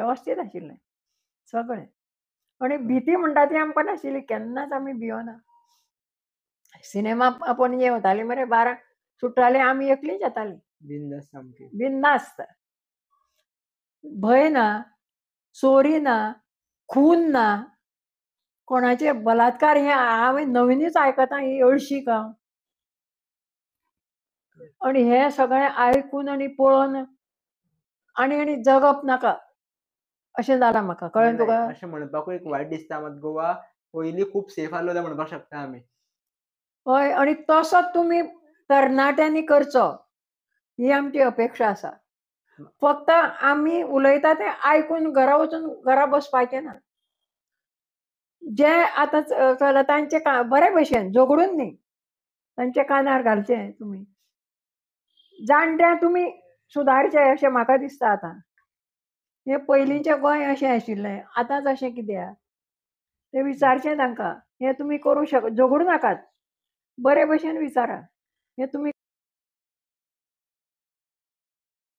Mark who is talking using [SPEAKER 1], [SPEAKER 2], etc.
[SPEAKER 1] वेवस्थीत आशिल्लें सगळें. आनी भिती म्हणटा ती आमकां नाशिल्ली, केन्नाच आमी भियोना. सिनेमा पणजे वताली मरे, 12 सुट्टाली, आमी एकलीच येताली.
[SPEAKER 2] बिंदास्त सामकी.
[SPEAKER 1] बिंदास्त, भंय ना, चोरी ना, खून ना, कोणाचे बलात्कार. हे हांवें नवीनच आयकता, ही अळशीक हांव. आनी हें सगळें आयकून आनी पळोवन आनी आनी जगप नाका अशें जालां म्हाका, कळ्ळें तुका?
[SPEAKER 2] अशें म्हणपाकूय एक वायट दिसता मात, गोवा पयलीं खूब सेफ आसलो जाल्यार म्हणपाक शकता आमी.
[SPEAKER 1] हय, आनी तसो तुमी तरणाट्यांनी करचो ही आमची अपेक्षा आसा. फक्त आमी उलयता तें आयकून घरा वचून घरा बसपाचें ना. जे आतां चला तांचे बरे भशेन झगडून न्ही, तांच्या कानार घालचें तुमी. जाणट्या तुमी सुदारचें अशें म्हाका दिसता आतां. हें पयलींचें गोंय अशें आशिल्लें, आतांच अशें कित्याक तें विचारचें तांकां. हें तुमी करूं शक, झगडूं नाकात, बरे भशेन विचारा. हें तुमी